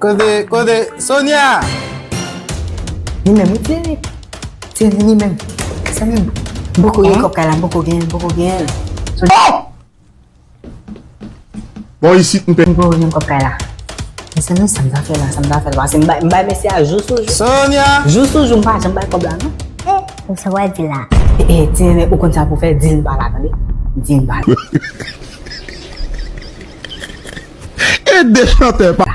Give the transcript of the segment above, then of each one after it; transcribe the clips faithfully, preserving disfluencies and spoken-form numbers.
Kote, kote, Sonia! Li menm, wi, Thierry. Thierry, li menm. Sa menm. Boko gen kòb kay la, boko gen, boko gen. Sonia. Oh! Bon, isit, m pe. Boko gen kòb kay la. Mezanmi, sa m ta fè la, sa m ta fè la. Paske m bay, m bay mesye a jou sou jou. Sonia! Jou sou jou, m pa janm bay kòb la, non. Eh, ou sa w di la? Eh, eh, Thierry, ou konn sa pou fè, di l m pa la, tande? Di l m pa la. E de chantè pa.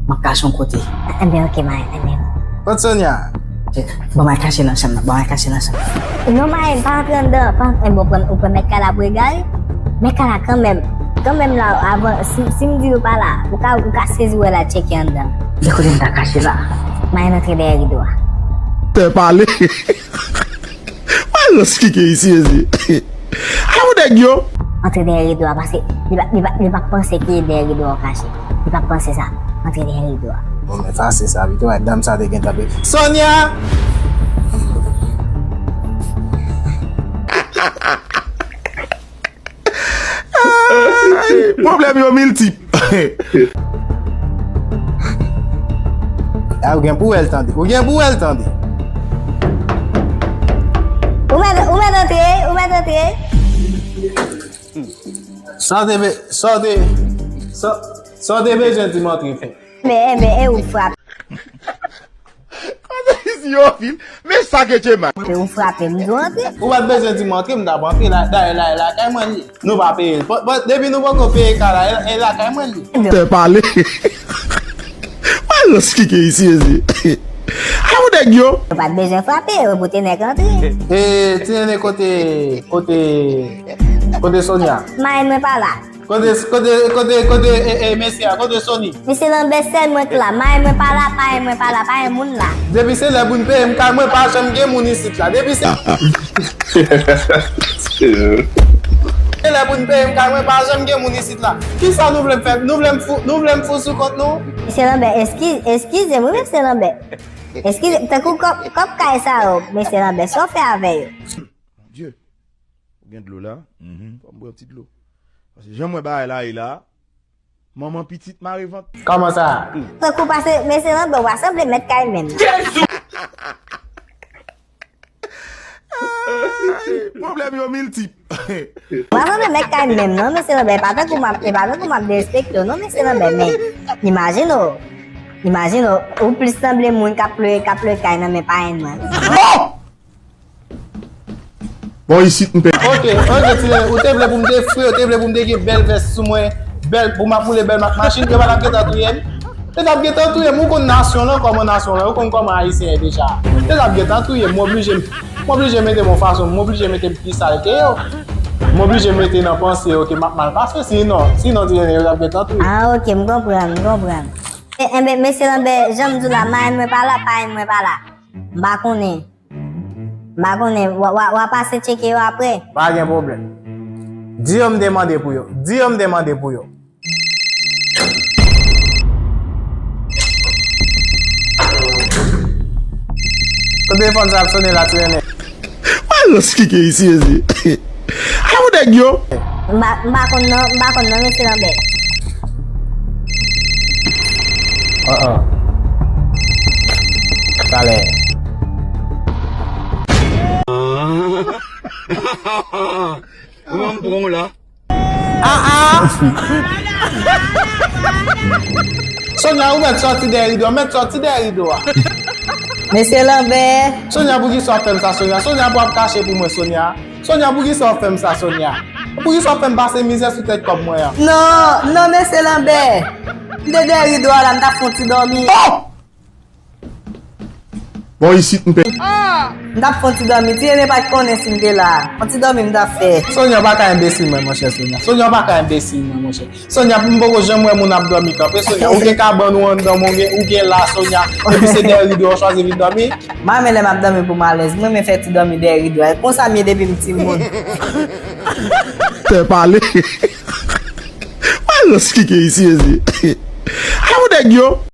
M ap kache yon kote. Enben, oke, Mayen, enben. Kot Sonia? Bon, m al kache nan chanm nan, bon, m al kache nan chanm nan. Non, Mayen, pa antre anndan, pa antre, enben, ou pran, ou pran mèt kay la pou egare? Mèt kay la kanmenm, kanmenm la, avan, si, si m di yo pa la, ou ka, ou ka sezi wè la tcheke anndan. Men kote m ta kache la? Mayen antre dèyè rido a. Te pale. Mwen lòs ki gen isi, ezi. Ala pou nèg yo. Antre dèyè rido a, paske li pa, li pa, li pa panse ki dèyè rido a w kache. Li pa panse sa. Antre dèyè rido a. Bon, men efase sa, pito, wè, dam sa te gentan pe. Sonia! Ay, pwoblèm yo miltip. A, ou gen pou wè l tande. Ou gen pou wè l tande. Ou mèt, ou mèt antre, ou mèt antre. Sa w te be-, sa w te, sa, sa w te bezwen di m antre fè. Men, men, e ou frape. Kote isi yo vin? Men sa ke che man. Ou frape m, di w antre. Ou pa t bezwen di m antre, m t ap antre la, dayè la, e lakay mwen li. Nou pa peye l. Bon, bon, depi nou poko peye kay la, e, e lakay mwen li. Te pale. Mwen lòs ki gen isi, ezi. Ala pou nèg yo. Ou pa t bezwen frape, ou pou te nèk antre. E, ti nene kote, kote, kote Sonia? Mayen mwen pa la. Kote, kote, kote, kote, e, e, mesye a, kote Sony? Mesye Lanbè, sèl mwen k la. Mayen mwen pa la, payen mwen pa la, payen moun la. Depi se lè pou n peye m kay mwen, pa janm gen moun isit la. Depi se, se lè pou n peye m kay mwen, pa janm gen moun isit la. Kisa nou vle m fè? Nou vle m fou, nou vle m fou sou kont nou? Mesye Lanbè, eskiz, eskize m, wi, mesye Lanbè. Eskize, tankou kòb, kòb kay sa yo, mesye Lanbè, sa w fè avè yo? Bondye. Ou gen dlo la? Mhm. Fò m pran ti dlo. Paske jan m wè bagay la ye la, manman pitit mare vant. Kòman sa? Tankou pase, mesye Lanbè, w pa sanble mèt kay menm. Jezi! Ay, pwoblèm yo miltip. W pa sanble mèt kay menm, non, mesye Lanbè. E pa tankou m ap, e pa tankou m ap derespekte w, non, mesye Lanbè, men imajine w. Imajine w, ou plis sanble moun k ap lwe, k ap lwe kay nan men parenn mwen. Bon! Bon, isit m pe. Ok, ok, ti nene, ou te vle pou m te fre, ou te vle pou m te gen bèl vès sou mwen, bèl, pou m ap woule bèl mak machin, yo pa t ap gentan touye m? Yo t ap gentan touye m, ou konn nasyon lan, kòman nasyon lan, ou konn kòman ayisyen ye deja. Yo t ap gentan touye m, m oblije, m oblije mete m yon fason, m oblije mete m pi sal ke yo. M oblije mete nan panse yo ke m ap mal pase, sinon, sinon, ti nene, yo t ap gentan touye m. Ah, ok, m konprann, m konprann. E, enben, mesye Lanbè, jan m di w la, marenn mwen pa la, parenn mwen pa la. M pa konnen. M pa konnen, w a, w a, w a pase tcheke yo apre. Pa gen pwoblèm. Di yo m te mande pou yo. Di yo m te mande pou yo. Kote telefòn sa ap sonnen la, ti nene? Mwen lòs ki gen isi, ezi. Ala pou nèg yo. M pa, m pa konn non, m pa konn non, mesye Lanbè. An, an. Talè. Kòman m pran w la? Ah, ah. Sonia, ou mèt sòti dèyè rido a, mèt sòti dèyè rido a. Mesye Lanbè. Sonia, poukisa w ap fè m sa, Sonia? Sonia, pou ap kache pou mwen, Sonia. Sonia, poukisa w ap fè m sa, Sonia? Poukisa w ap fè m pase mizè sou tèt kòb mwen an? Non, non, mesye Lanbè. M te dèyè rido a la, m t ap fè yon ti dòmi. Oh! Bon, isit m pe. M t ap fè yon ti dòmi, ti nene pa t konnen si m te la. Yon ti dòmi m t ap fè. Sonia pa ka enbesil mwen, monchè, Sonia. Sonia pa ka enbesil mwen, monchè. Sonia, m poko janm wè moun ap dòmi kanpe, Sonia. Ou gen kabann ou anndan, ou gen, ou gen la, Sonia. Epi se dèyè rido w chwazi vin dòmi. M renmen lè m ap dòmi pou m alèz. M renmen fè ti dòmi dèyè rido a. Konsa m ye depi m timoun. Te pale. Mwen lòs ki gen isi, ezi. Ala pou nèg yo.